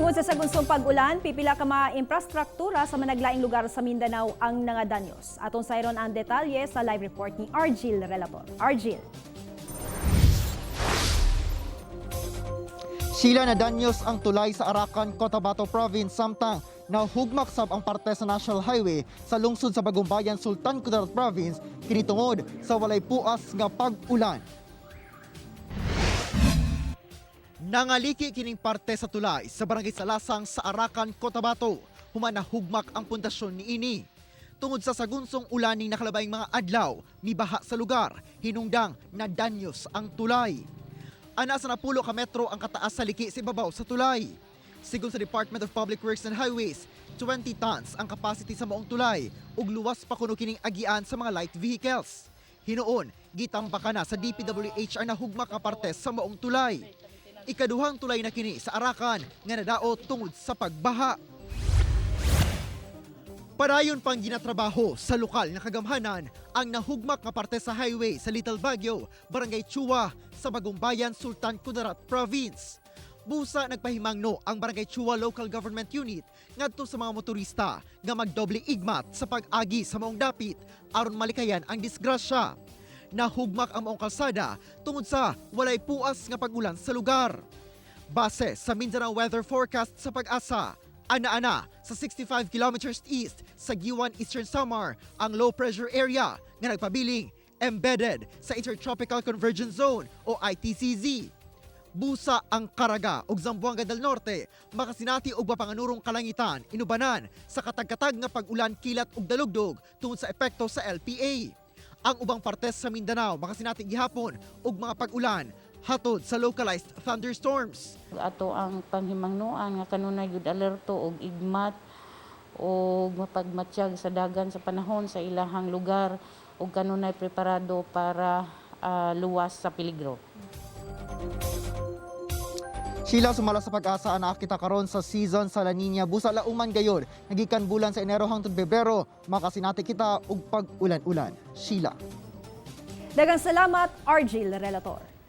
Tungod sa sagunsong pag-ulan, pipila ka mga infrastruktura sa managlaing lugar sa Mindanao ang nangadanyos. Atong sayron ang detalye sa live report ni Argil Relator. Argil. Sila na danyos ang tulay sa Arakan, Cotabato Province samtang nahugmak sab ang parte sa National Highway sa lungsod sa Bagumbayan, Sultan Kudarat Province kini tungod sa walay puas nga pag-ulan. Nangaliki kining parte sa tulay sa barangay Salasang sa Arakan, Cotabato. Human nahugmak ang pundasyon niini. Tungod sa sagunsong ulan ning nakalabayng mga adlaw, mibaha sa lugar, hinungdang nadanyos ang tulay. Ana sa 10 ka metro ang kataas sa liki sa ibabaw sa tulay. Sigon sa Department of Public Works and Highways, 20 tons ang capacity sa maong tulay ug luwas pa kuno kining agian sa mga light vehicles. Hinuon, gitambaka na sa DPWH ang nahugmak nga parte sa maong tulay. Ikaduhang tulay na kini sa Arakan nga nadaot tungod sa pagbaha. Padayon pang ginatrabaho sa lokal na kagamhanan ang nahugmak nga parte sa highway sa Little Baguio, Barangay Chua, sa Bagumbayan, Sultan Kudarat Province. Busa nagpahimangno ang Barangay Chua Local Government Unit ngadto sa mga motorista nga magdoble igmat sa pag-agi sa maong dapit aron malikayan ang disgrasya. Nahugmak ang maong kalsada tungod sa walay puas nga pag-ulan sa lugar. Base sa Mindanao Weather Forecast sa Pag-asa, ana-ana sa 65 kilometers east sa Giwan, Eastern Samar ang low pressure area nga nagpabiling embedded sa Intertropical Convergence Zone o ITCZ. Busa ang Caraga ug Zamboanga del Norte makasinati og mapanganurong kalangitan inubanan sa katag-katag nga pag-ulan, kilat ug dalugdog tungod sa epekto sa LPA. Ang ubang partes sa Mindanao makasinati gihapon og mga pag-ulan hatod sa localized thunderstorms. Ato ang panghimangnoan nga kanunay gyud alerto og igmat og mapagmatsyag sa dagan sa panahon sa ilahang lugar ug kanunay preparado para luwas sa peligro. Sheila, sumala sa Pag-asa, nakita karon sa season sa La Nina. Busa lauman gayod, nagikan bulan sa Enero hangtod Pebrero, makasinati kita og pag-ulan-ulan. Sheila. Daghang salamat, Argil Relator.